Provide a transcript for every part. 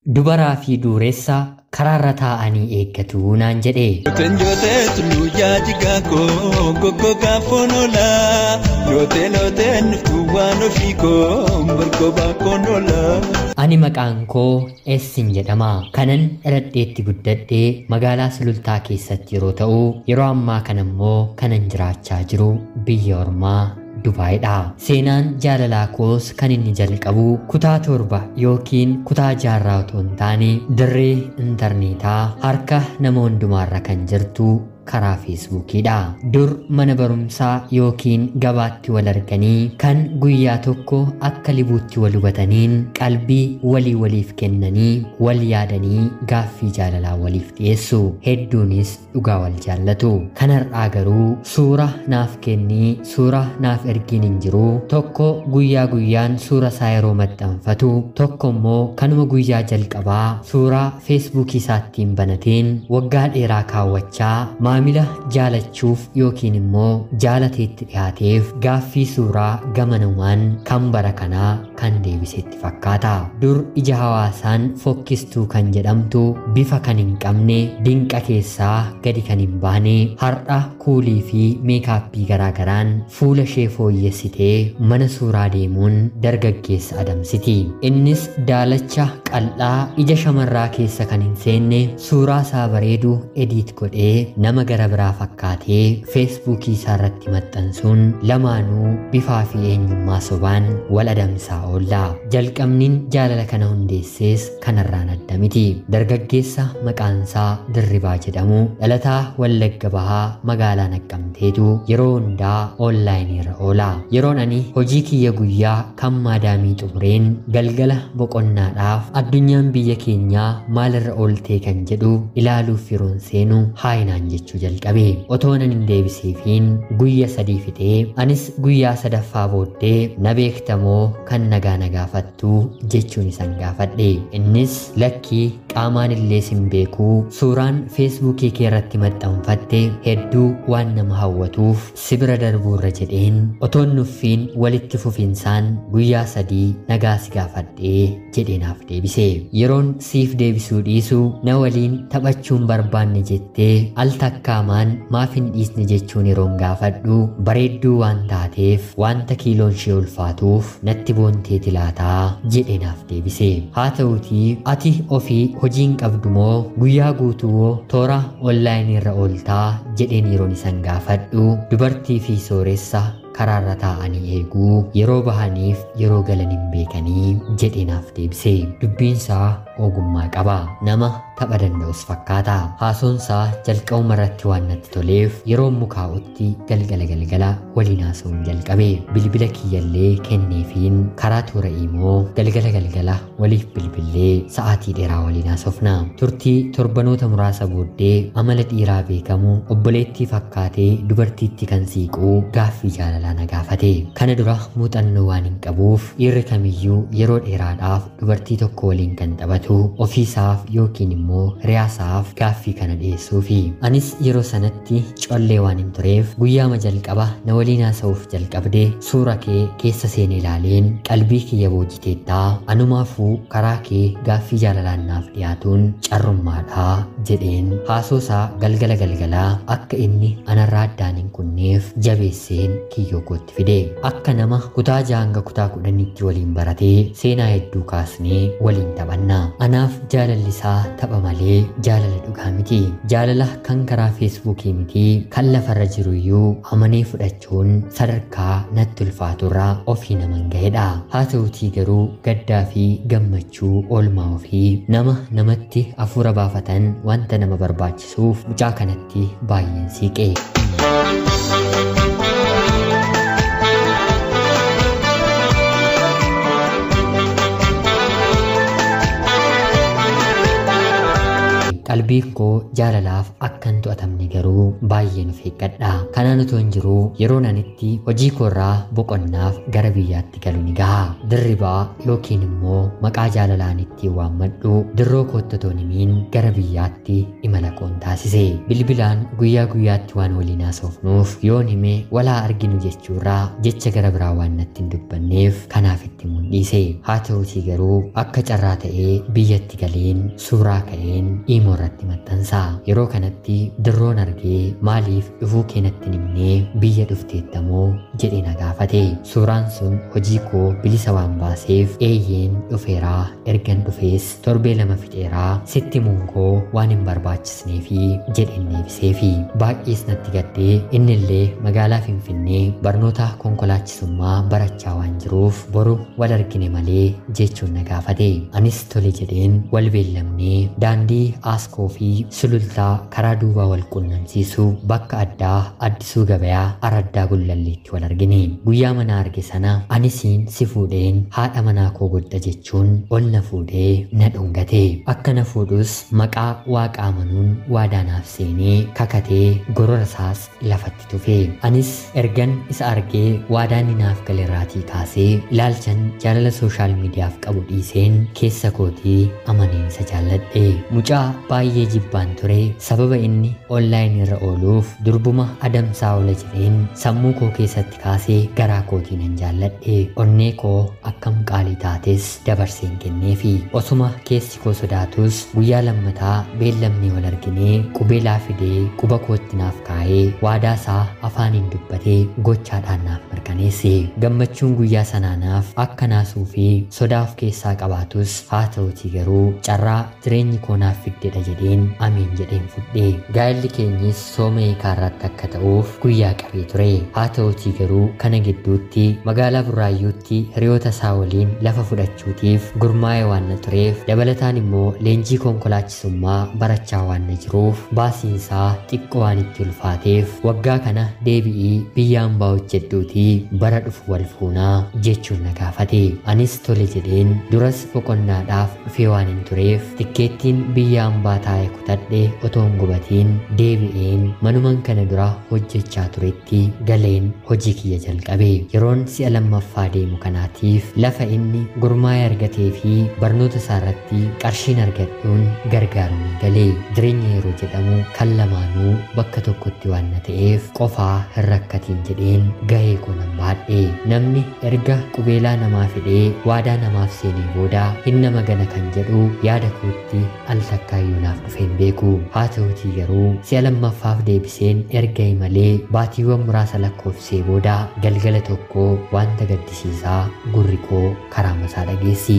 Dubaraa fi dureessa karaarra taa'anii eeggatu naan jedhe. Jootee tulluu yaajigaa koo goggogaa foon oolaa jootee looteen dhuftuu waan ofii koo barkoobaa koon oolaa. Ani maqaan koo Eessin jedhama. Kanan dhaladheetti guddadhee magaalaa Sulultaa keessatti yeroo ta'u, yeroo ammaa kana immoo kanan jiraachaa jiru biyya ormaa Dubaayidha. Seenaan jaalalaa koos kan inni jalqabu kutaa 7 yookiin kutaa 6 otoo hin taane dirree intarneetaa harka nama hundumaarra kan jirtu karaa Feesbuukiidha. Dur mana barumsaa yookiin gabaatti wal arganii kan guyyaa tokko akka libuutti wal hubataniin qalbii walii waliif kennanii wal yaadanii gaaffii jaalalaa waliif dhiyeessu. Hedduunis dhugaa wal jaallatu. Kan har'aa garuu suura naaf kennii suura naaf ergiin hin jiru. Tokko guyyaa guyyaan suura isaa yeroo maxxanfatu, tokko immoo kanuma guyyaa jalqabaa suuraa Feesbuukii isaattiin banateen waggaa dheeraa kaawwachaa maamila jaalachuuf yookiin immoo jaalateetti dhiyaateef gaaffii suuraa gamanumaan kan bara kanaa kan deebisetti fakkaata. Dur ija hawaasaan fokkistuu kan jedhamtu bifa kan hin qabne dinqa keessaa gadi kan hin baane har'a kuulii fi meekaappii garaagaraan fuula ishee fooyyessitee mana suuraa deemuun dargaggeessa adamsiti. Innis daalacha qal'aa ija shamarraa keessa kan hin seenne suuraa isaa bareedu ediit godhee nama gara biraa fakkaatee Feesbuukii isaa irratti maxxansuun lamaanuu bifaa fi eenyummaa sobaan wal adamsaa oolla. Jalqabniin jaalala kana hundeessees kanarraan adda miti. Dargaggeessa maqaansaa Dirribaa jedhamu dhalataa Wallagga Bahaa magaalaa Naqqamteetu yeroo hundaa oonlaayinii irra oola. Yeroon ani hojii kiyya guyyaa kan maadaamii xumureen galgala boqonnaadhaaf addunyaan biyya keenyaa maalirra ooltee kan jedhu ilaaluuf yeroon seenu haayinaan jechuu jalqabe. Otoo nan hin deebisiifiin guyya 3 fixee anis guyyaa 3ffaa booddee na beektamoo kan nagaa na gaafattu jechuun isan gaafadhe. Innis lakkii qaamaan illee sin beekuu suuraan Feesbuukii kee irratti maxxanfatte hedduu waan nama hawwatuuf si bira darbuurra jedheen otoon nuffiin walitti fufinsaan guyyaa 3 nagaa si gaafadhee jedhee naaf deebise. Yeroon siif deebisuu dhiisu na waliin taphachuun barbaanne jettee al takkaamaan maaf hin dhiisne jechuun yeroon gaafadhu bareedduu waan taateef wanta kiiloon ishee ulfaatuuf natti boonteeti laataa jedhee naaf deebise. Haa ta'uutii ati ofii hojii hin qabdu moo guyyaa guutuu toora onlaayinii irra ooltaa jedheen yeroon isan gaafadhu dubartii fi sooressa karaarra taa'anii eeguu yeroo bahaniif yeroo galan hin beekanii jedhee naaf deebise. Dubbiinsaa ogummaa qaba. Nama tapha danda'us fakkaata. Haasoonsaa jalqabuma irratti waan natti toleef yeroo mukaa'utti galgala galgala waliin haasa'uun jalqabe. Bilbila kiyyallee kenneefiin karaa toora immoo galgala galgala waliif bilbillee sa'aatii dheeraa waliin haasofna. Turtii torbanoota muraasa booddee amala dhiiraa beekamu obboleettii fakkaatee dubartiitti kan siiquu gaaffii jaalalaa na gaafate. Kana dura muuxannoo waan hin qabuuf dhiirri kamiyyuu yeroo dheeraadhaaf dubartii tokko waliin kan taphatu ofiisaaf yookiin immoo hiriyaasaaf gaaffii kana dhiyeessuufi. Anis yeroo sanatti collee waan hin tureef guyyaama jalqaba na waliin haasa'uuf jalqabde suura kee keessa seenee ilaaleen qalbii kiyya boojiteettaa anumaafuu karaa kee gaaffii jaalalaan naaf dhiyaatuun carrummaadhaa jedheen haasoosaa galgala galgalaa akka inni anarraa addaan hin kunneef jabeesseen kiyyoo kootti fide. Akka nama kutaa 6 hanga kutaa 10tti waliin baratee seenaa hedduu kaasnee waliin taphanna. Anaaf jaalalli isaa tapha malee jaalala dhugaa miti. Jaalala kan karaa Feesbuukii miti kan lafarra jiru iyyuu amanee fudhachuun sadarkaa natti ulfaaturraa ofii naman ga'edha. Haa ta'uutii garuu gaddaa fi gammachuu oolmaa ofii nama namatti hafuura baafatan wanta nama barbaachisuuf mucaa kanatti baay'een siiqe. Qalbiin koo jaalalaaf akka hin to'atamne garuu baay'een of eeggadha. Kanaan otoo hin jiruu yeroon anitti hojii koorraa boqonnaaf gara biyyaatti galu ni gaha. Dirribaa yookiin immoo maqaa jaalalaan ittiin waammadhu dirroo kootti otoo hin himiin gara biyyaatti imala koon taasise. Bilbilaan guyyaa guyyaatti waan waliin haasofnuuf yoon hime walaa arginu jechuurraa jecha gara biraa waan natti hin dubbanneef kanaaf itti mul'ise. Haa ta'uutii garuu akka carraa ta'ee biyyatti galeen suuraa ka'een imoo irratti maxxansa. Yeroo kanatti dirroon argee maaliif dhufuu kee natti hin himnee biyya dhufteettamoo jedhee na gaafate. Suuraan sun hojii koo bilisa waan baaseef eeyyeen dhufeeraa, ergan dhufees torbee 2 fixeeraa, sitti himuun koo waan hin barbaachisneefi jedheen deebiseefi. Baay'ees natti gaddee innillee magaalaa Finfinnee barnoota konkolaachisummaa barachaa waan jiruuf boru wal argine malee jechuun na gaafate. Anis tole jedheen wal beellamnee daandii Aaskoo fi Sulultaa karaa duubaa wal qunnamsiisu bakka addaa Addisuu Gabayaa Araddaa Gullalleetti wal argine. Guyyaa mana arge sana anisiin si fuudheen haadha manaa koo godha jechuun ol na fuudhee na dhungate. Akka na fuudhus maqaa waaqa amanuun waadaa naaf seenee kakatee gorora isaas lafatti tufe. Anis ergan isa argee waadaan inni naaf galerraatii kaasee ilaalchan jaalala sooshaal miidiyaaf qabu dhiiseen keessa kootii amaneen isa jaalladhe. Mucaa baay'ee jibbaan ture sababa inni onlaayinii irra ooluuf durbuma adamsaa oola jedheen sammuu koo keessatti kaasee garaa kootii nan jaalladhe. Onnee koo akkam qaalii taates dabarseen kenneefi. Osuma keessi koo sodaatus guyyaa lammataa beellamnee wal arginee qubeelaa fidee quba kootti naaf kaa'ee waadaa isaa afaaniin dubbatee gochaadhaan naaf mirkaneesse. Gammachuun guyyaa sanaa naaf akka naasuu fi sodaa of keessaa qabaatus haa ta'utii garuu carraa jireenyi koo naaf fiddedha jedheen amiin jedheen fudhe. Gaa'elli keenyis sooma eekaa irratti akka ta'uuf guyyaa qabee ture. Haa ta'utii garuu kana gidduutti magaalaa Burraayyuutti hiriyoota isaa waliin lafa fudhachuutiif gurmaa'ee waan na tureef dabalataan immoo leenjii konkolaachisummaa barachaa waan na jiruuf baasiin isaa xiqqoo waan itti ulfaateef waggaa kana deebi'ii biyya hambaa hojjedhuutii bara dhufu wal fuunaa jechuun na gaafate. Anis tole jedheen duras boqonnaadhaaf dhufee waan hin tureef tikkeettiin biyya hambaa taa'e kutadhe otoo hin gubatiin deebi'een manuman kana dura hojjechaa turetti galeen hojii kiyya jalqabe. Yeroon si'a lammaffaa deemu kanaatiif lafa inni gurmaa'ee argatee fi barnoota isaa irratti qarshiin argadhuun gargaaruun galee jireenya yeroo jedhamu kan lamaanuu bakka tokkotti waan na ta'eef qofaa hin rakkatiin jedheen gahee koo nan baadhe. Namni erga qubeelaa namaa fidhee waadaa namaaf seenee booda hin nama gana kan jedhu yaada kootti al takkaayyuu naaf dhufe hin beeku. Haa ta'utii garuu si'a lammaffaaf deebiseen erga malee baatiiwwan muraasa lakkoofsee booda galgala tokko wanta gaddisiisaa gurri koo karaa masaa dhageessi.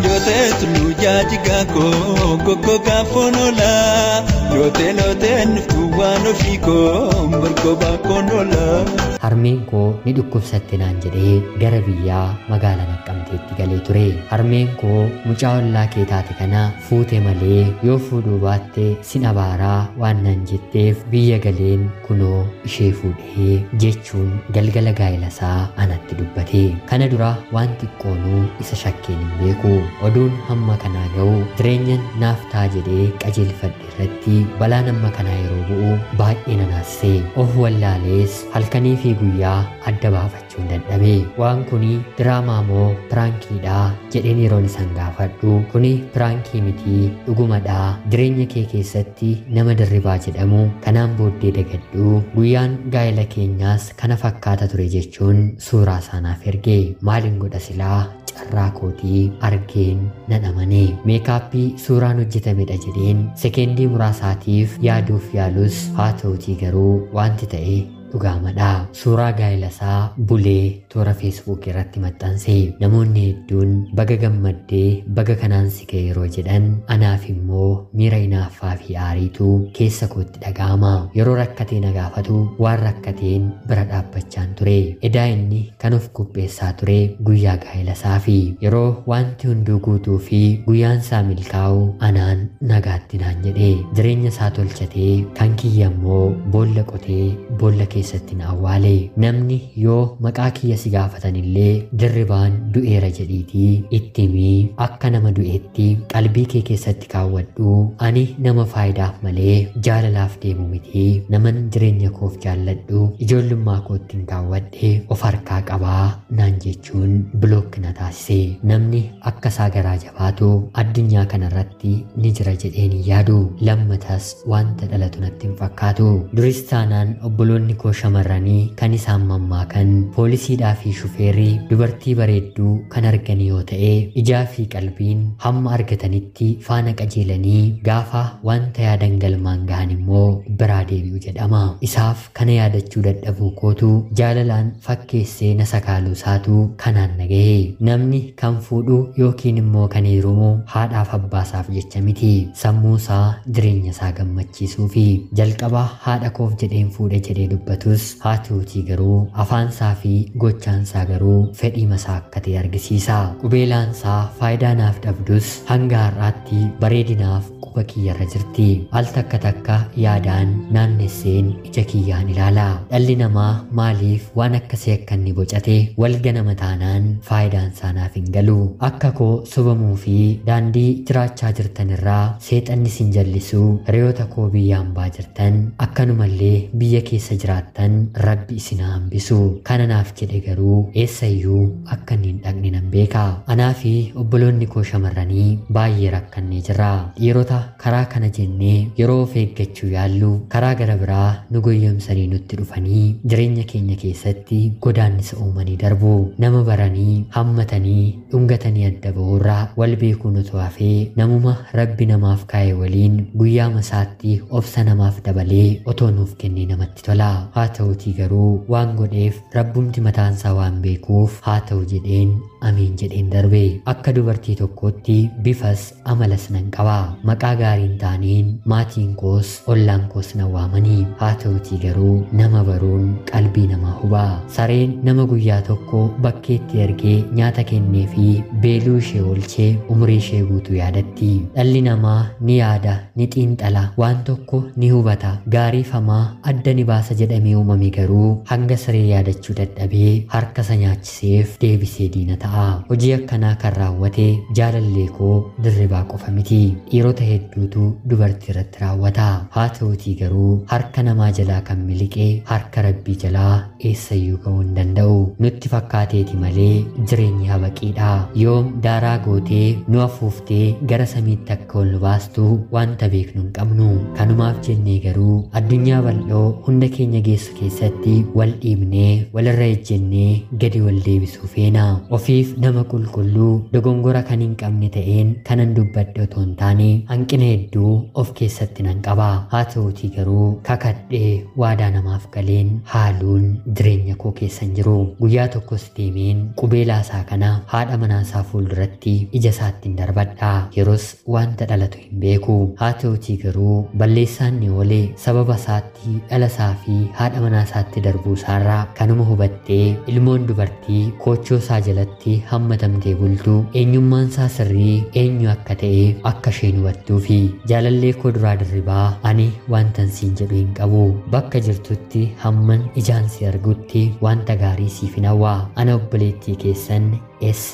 Jootee tulluu jaajigaa koo goggogaa foon oolaa lootee looteen dhuftuu waan ofii koo barkoobaa koon oolaa. Harmeen koo ni dhukkubsatte naan jedhee gara biyyaa magaalaa Naqqamteetti galee ture. Harmeen koo mucaa ollaa kee taate kana fuute malee yoo fuudhuu baatte sin abaaraa waan naan jetteef biyya galeen kunoo ishee fuudhee jechuun galgala gaa'ela isaa anatti dubbate. Kana dura waan xiqqoonuu isa shakkeen hin beeku. Oduun hamma kanaa ga'u jireenyan naaf ta'a jedhee qajeelfadhe irratti balaan hamma kanaa yeroo bu'u baay'ee na naasise. Of wallaalees halkanii fi guyyaa adda baafachuun dadhabe. Waan kuni diraamaa moo piraankiidhaa jedheen yeroon isaan gaafadhu kuni piraankii mitii dhugumadhaa, jireenya kee keessatti nama dirribaa jedhamu kanaan booddee dagadhu, guyyaan gaa'ela keenyaas kana fakkaata ture jechuun suuraa isaanaaf erge. Maalin godha silaa carraa kootii argeen nan amane. Meekaappii suuraan hojjetamedha jedheen sekeendii muraasaatiif yaaduuf yaalus haa ta'utii garuu wanti ta'e dhugaamadha. Suuraa gaa'ela isaa bulee toora feesbuuk irratti maxxanse. Namoonni hedduun baga gammaddee baga kanaan si ga'e yeroo jedhan anaaf immoo miira hinaaffaa fi aariitu keessa kootti dhaga'ama. Yeroo rakkatee na gaafatu waan rakkateen bira dhaabbachaan ture. Edaa inni kan of qopheessaa ture guyyaa gaa'ela isaa fi yeroo wanti hunduu guutuu fi guyyaan isaa milkaa'u anaan nagaatti naan jedhe. Jireenya isaa tolchatee kan kiyya immoo boolla qotee boolla keessa keessatti na awwaale. Namni yoo maqaa kiyya si gaafatan illee Dirribaan du'eera jedhiitii itti himii akka nama du'eetti qalbii kee keessatti kaawwadhu. Ani nama faayidaaf malee jaalalaaf deemu miti. Naman jireenya koof jaalladhu ijoollummaa koottiin kaawwadhe of harkaa qabaa naan jechuun bilook na taasise. Namni akka isaa garaa jabaatu addunyaa kanarratti ni jira jedheen hin yaadu. Lammatas wanta dhalatu natti hin fakkaatu. Duris taanaan obboloonni koo shamarranii kan isaan mammaakan poolisiidhaa fi shufeerri dubartii bareedduu kan argan yoo ta'e ijaa fi qalbiin hamma argatanitti faana qajeelanii gaafa wanta yaadan galmaan gahan immoo biraa deebi'u jedhama. Isaaf kana yaadachuu dadhabuu kootu jaalalaan fakkeessee na sakaaluu isaatu kanaan na gahe. Namni kan fuudhu yookiin immoo kan heerumu haadhaaf abbaasaaf jecha miti. Sammuu isaa jireenya isaa gammachiisuu fi jalqaba haadha koof jedheen fuudhe jedhee dubbatus haa ta'uutii garuu afaansaa fi gochaansaa garuu fedhii masaa akka ta'e argisiisa. Qubeelaansaa faayidaa naaf dhabdus hanga har'aatti bareedinaaf quba kiyyarra jirti. Al takka takka yaadaan naannesseen ija kiyyaan ilaala. Dhalli namaa maaliif waan akkasii akka inni bocate wal ganama taanaan faayidaan isaa naaf hin galu. Akka koo sobamuu fi daandii jiraachaa jirtan irraa seexanni sin jallisuu hiriyoota koo biyya hambaa jirtan akkanumallee biyya keessa jiraattan Rabbi isin haa hambisu. Kana naaf jedhe garuu eessayyuu akka inni hin dhaqne nan beeka. Anaa fi obboloonni koo shamarranii baay'ee rakkannee jirra. Dhiirota karaa kana jennee yeroo of eeggachuu yaallu karaa gara biraa nu goyyomsanii nutti dhufanii jireenya keenya keessatti godaannisa uumanii darbu. Nama baranii hammatanii dhungatanii adda ba'uurraa wal beekuun otoo hafee namuma Rabbi namaaf kaa'e waliin guyyaa masaatti obsa namaaf dabalee otoo nuuf kennee namatti tola. Haa ta'uutii garuu waan godheef Rabbumti mataansaa waan beekuuf haa ta'u jedheen amiin jedheen darbe. Akka dubartii tokkootti bifas amalas nan qaba. Maqaa gaariin taaneen maatiin koos ollaan koos na waamanii. Haa ta'uutii garuu nama baruun qalbii namaa huba. Sareen nama guyyaa tokko bakkeetti ergee nyaata kennee fi beeluu ishee oolchee umurii ishee guutuu yaadatti. Dhalli namaa ni yaada, ni xiinxala, waan tokko ni hubata, gaarii famaa adda ni baasa jedhamee uumame garuu hanga saree yaadachuu dadhabee harka isa nyaachiseef deebisee diina ta'a. Hojii akkanaa kan raawwate jaalallee koo Dirribaa qofa miti. Dhiirota hedduutu dubartii irratti raawwata. Haa ta'uutii garuu harka namaa jalaa kan miliqe harka Rabbii jalaa eessayyuu ga'uu hin danda'u. Nutti fakkaateeti malee jireenyi habaqiidha. Yoom daaraa gootee nu afuuftee gara samiitti akka ol nu baastu wanta beeknu hin qabnu. Kanumaaf jennee garuu addunyaa bal'oo hunda keenya geessu keessatti wal dhiibnee walirra ejjennee gadi wal deebisuu feena. Ofiif nama qulqulluu dogongora kan hin qabne ta'een kanan dubbadhe otoo hin taane hanqina hedduu of keessatti nan qaba. Haa ta'uutii garuu kakadhee waadaa namaaf galeen haaluun jireenya koo keessa hin jiru. Guyyaa tokkos deemeen qubeelaa isaa kana haadha manaasaa fuulduratti ija isaatti hin darbadha. Yeroos wanta dhalatu hin beeku. Haa ta'uutii garuu balleessaan ni oole sababa isaatti dhala isaa fi haadha manaasaatti darbuu isaarraa kanuma hubattee ilmoon dubartii koochoo isaa jalatti hammatamtee bultu eenyummaan isaa sirrii eenyu akka ta'e akka isheen hubattuu fi jaalallee koo duraa Dirribaa ani wantan siin jedhu hin qabu. Bakka jirtutti hamman ijaan si argutti wanta gaarii siif hin hawwa. Ana obboleettii keessan S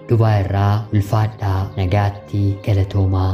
Dubaa irraa ulfaadhaa nagaatti galatoomaa.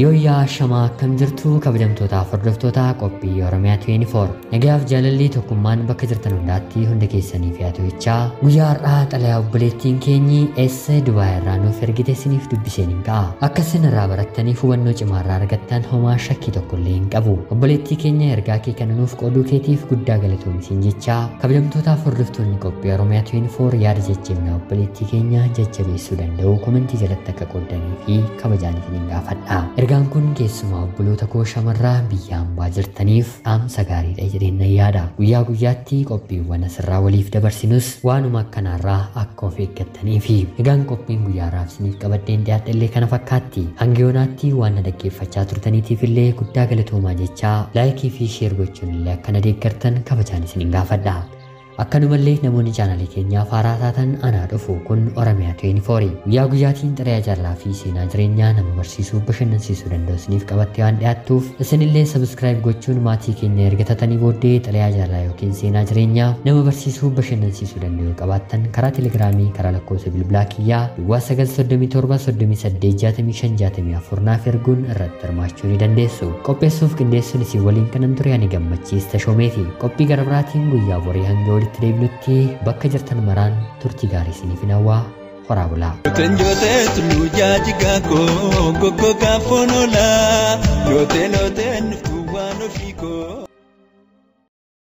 Yooyyaa shamaa akkam jirtu kabajamtootaaf hordoftoota qophii Oromiyaa 24 nagayaaf jaalalli tokkummaan bakka jirtan hundaatti hunda keessanii fi haa guyyaa har'aa xalayaa obboleettiin keenyi S Dubaa irraa nuuf ergite isiniif dubbiseen hin ka'a. Akka isin irraa barattaniif hubannoo cimaa irraa argattan homaa shakkii tokko illee hin qabu. Obboleettii keenya ergaa kee kana nuuf qooduu keetiif guddaa galatoomisiin jecha kabajamtootaaf hordoftoonni qophii Oromiyaa 24 yaada jajjabinaa obboleettii keenya jajjabeessuu danda'u komentii jalatti akka qooddanii fi kabajaan isiniin gaafadha. Ergaan kun keessumaa obboloota koo shamarraa biyya hambaa jirtaniif dhaamsa gaariidha jedheen nan yaada. Guyyaa guyyaatti qophiiwwan asirraa waliif dabarsinus waanuma akkanaarraa akka of eeggattaniifi. Egaan qophiin guyyaa har'aaf isiniif qabadheen dhiyaadhe illee kana fakkaatti. Hanga yoonaatti waan na dhaggeeffachaa turtaniitiif illee guddaa galatoomaa jechaa laayikii fi sheer gochuun illee akka na deeggartan kabajaan isiniin gaafadha. Akkanumallee namoonni chaanalii keenyaaf haaraa taatan anaa dhufu kun Oromiyaa 24 guyyaa guyyaatiin xalayaa jaalalaa fi seenaa jireenyaa nama barsiisuu bashannansiisuu danda'u isiniif qabattee waan dhiyaattuuf isinillee subscribe gochuun maatii keenya erga taatanii booddee xalayaa jaalalaa yookiin seenaa jireenyaa nama barsiisuu bashannansiisuu danda'u qabaattan karaa telegiraamii karaa lakkoofsa bilbilaa kiyyaa duwwaa 937 38 65 64 naaf erguun irratti hirmaachuu ni dandeessu. Qopheessuuf qindeessuun isin waliin kanan ture ani Gammachiis Tashoomeeti. Qophii gara biraatiin guyyaa borii hanga walitti deebinutti bakka jirtan maraan turtii gaarii isiniif hawwaa horaa bulaa. Yooteen jootee tulluu jaajigaa koo goggogaa foon oolaa. Lootee looteen dhuftuu waan ofii koo.